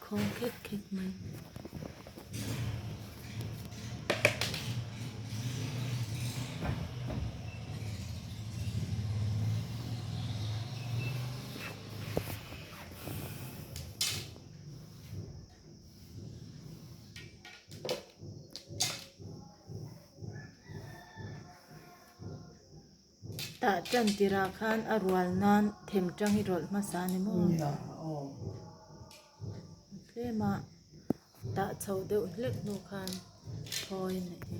Khawng khek khek mai. Tah tan tirah khan a rual nan them tang hi rawlh hmasa a ni maw? Tlem a tah chho deuh hlek hnu khan phawi a nih hi.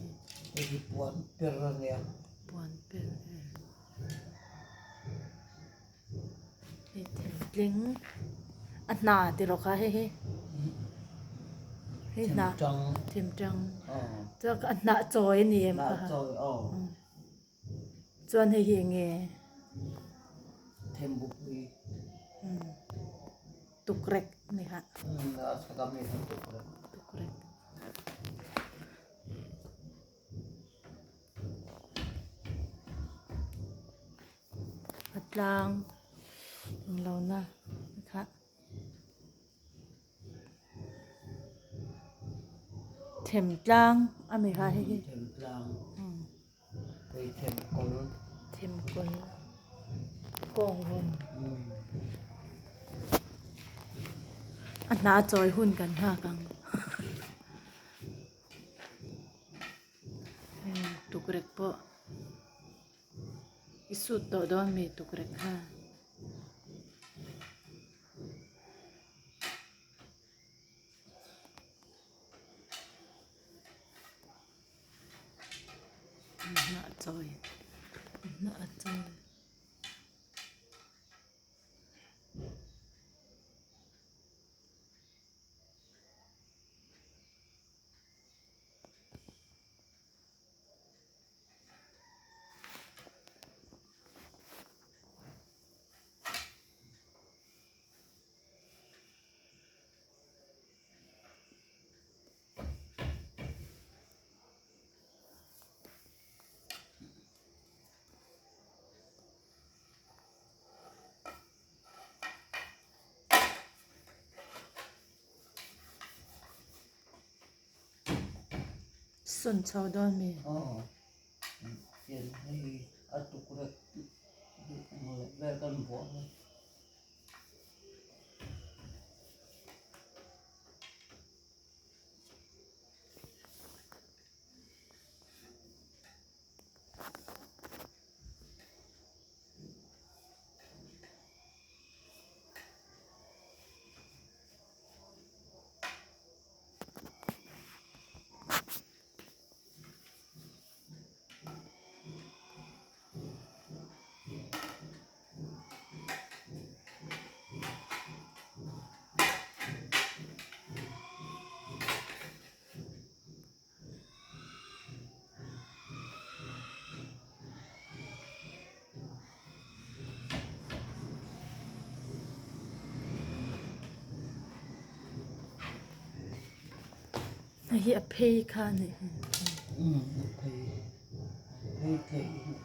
Hei hi puan per a nia. Puan per hei them tling a hna ti rawh kha hei hi hei hna them tang chuan a hnah chawi a ni em kha. Hnah chawi aw. Chuan hei hi eng nge? Thembupui. Tukrek a ni kha. A chhak ami kha tukrek. Tukrek. A tlang englo na kha. Themtlang a mi kha hei hi. Themtlang. Hei themkawl. Themkawl. Kawng vum. A hna chawi hun kan nghak ang. Tukrek pawh i sut tawh dawn mi tukrek kha. Hnah chawi hnah chawi. Sawn chho dawn mi. Aw pian hei a tukrek vel kan buah a. Hei hi a phei kha a nih hi. Umm a phei a phei theih hi.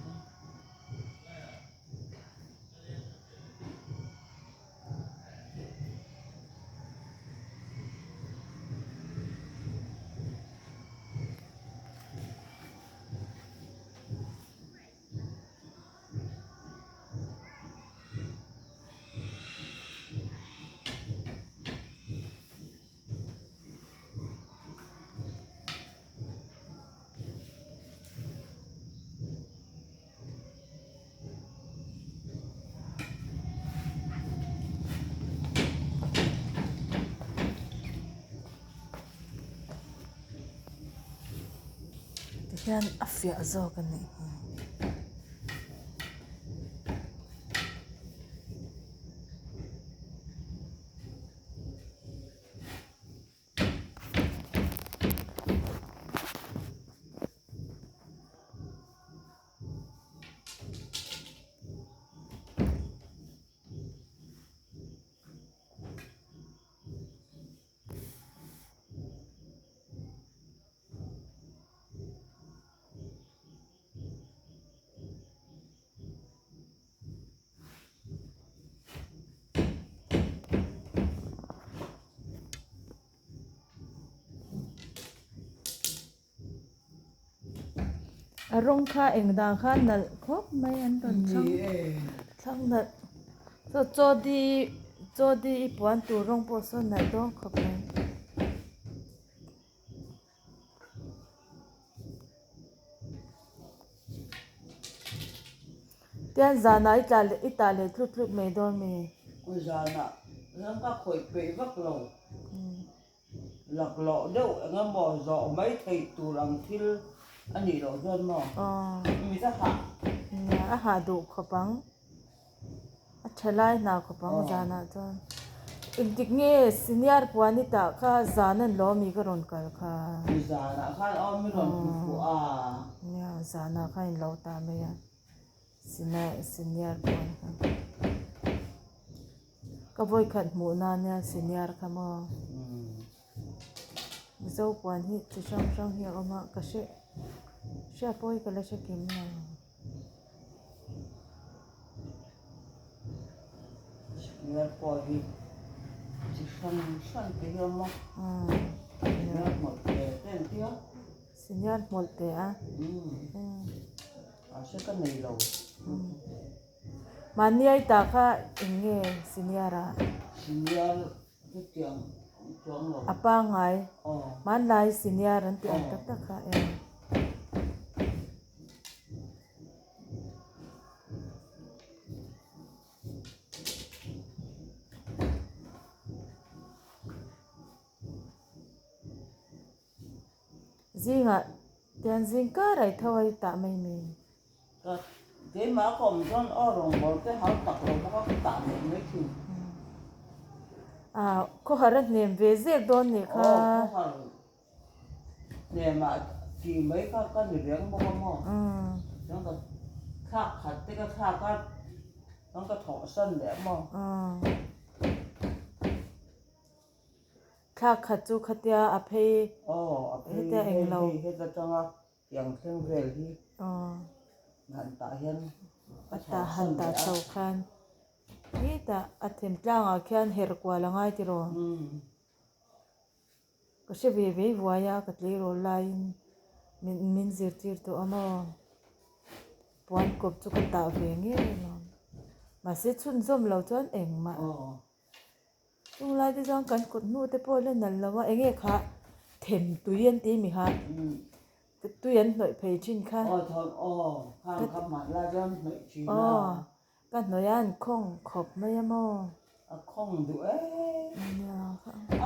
Tihian a fiah zawk a nih hi. A rawng kha eng dan kha nalh khawp mai an rawn thlang thlang nalh saw chaw di chaw di i puan tur rawng pawh saw nalh dawn khawp mai. Tian zanah i tla leh i tah leh tlut tlut mai dawn mi? Zanah hian ka khawih peih vak lo. Laklawh deuh eng emaw zawh mai theih tur ang thil a nih loh chuan maw? Mi ta hah. Nia, a hah duh khawp ang. A tha lai hna khawp ang zanah chuan. Engtik nge senior puan i tah kha zan an lo mi ka rawn kal kha. Zanah khan aw mi rawn hmu fuh a. Nia, zanah khan in lo tah mai a. Senior puan kha. Ka vawikhat hmuh na nia senior kha maw. Mizo puan hi chi hrang hrang hi a awm a ka hre hria pawh hi ka la hre kim lo. Senior pawh hi chi hrang hrang te hi a awm a. Senior hmawlh te te an tia. Senior hmawlh te a. Mahse ka nei lo. Mahni ai ta kha eng nge senior a? Senior chu tiang chuang lo. A pangngai. Hmanlai senior an tih ang tak tak kha em? Zingah tian zing kar ai tho ai tah mai mai. Ka keimah ka awm chuan aw rawngbâwl te hau tak lo bawk a ka tah leh mai thin. A khawhar a hnem ve zek dawn nih kha. Aw khawhar hnemah tih mai kha ka ni reng bawk a maw. Chuan ka thlak khat te ka thlak a chuan ka thawhsan leh a maw. Thlak khat chu khatia a phei Aw a phei hetia hei englo. hei heta tanga tiang thleng vel hi han tah hian a A tah han chhohsan tah leh a. chho khan hetah a them tlangah khian her kual a ngai tiraw. Ka hre ve vei vuai a ka tleirawl laiin min min zirtir tawh a maw. Puan kawp chu ka tah ve ngei alawm. Mahse chhunzawm lo chuan engmah. Chung lai te chuan kan kut hnu te pawh la nalh lo a enge kha them tui an ti mi kha tui an hnawih phei thin kha ka hnawih a an khawng khawp mai a maw a khawng duh em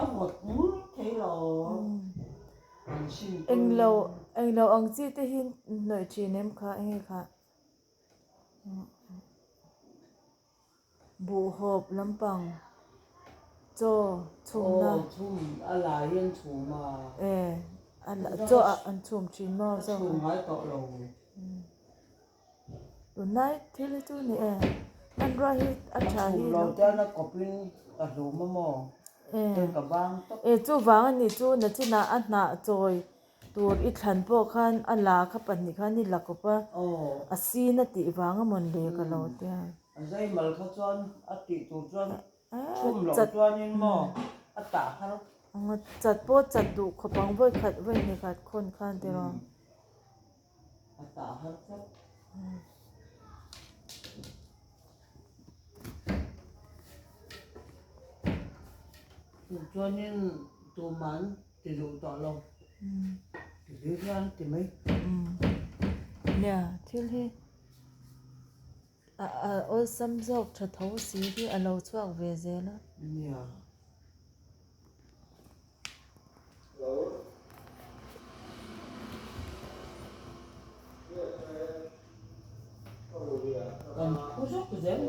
a vawt ngur thei lo englo englo ang chi te hi hnawih thin em kha enge kha. Buhhawp lampang chaw chhumna. Aw chhum a la hi an chhum a. E a la chaw ah an chhum thin maw zawk. A chhum ngai tawh lo. Tunlai thil hi chu ni e hmanrua hi a tha hi. A chhum lo te a kawpin ka hlum a maw. E ka bang tawp. E chuvang a nih chu nachinah a hnah chawi Tur i thlan pawh khan a la kha pahnih khan i la kawp a, a sin a tih vang a mawn le ka lo tia. A zai mal kha chuan a tih tur chuan chhum loh chuanin maw a tah har. Chat pawh chat duh khawp ang vawi khat vawi hnih khat khawn khan tiraw. A tah har tlat. Chuanin tuman Ti duh tawh lo. Ti hlui hian ti mai. Nia, thil hi a awlsam zawk tha tho si hi a lo chhuak ve zel a. Nia. Kan phu zawk zel.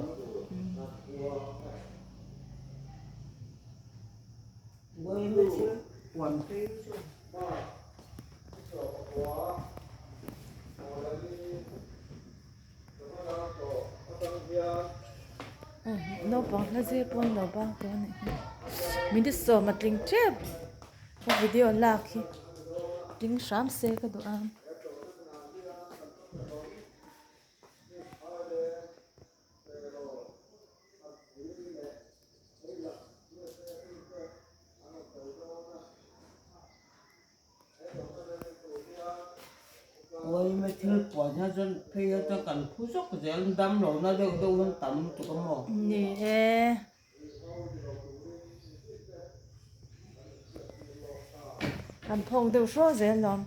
Naupang hla zir pawh an lo bang tawh a nih hi minute sawm a tling tep ka video lak hi tling hram se ka duh a. Uaime thil puan hian chuan phei hian chuan kan phu zawk zel dam lohna deuh deuh hian tam lutuk a maw? Ni e. Kan phawk deuh hraw zel lawm.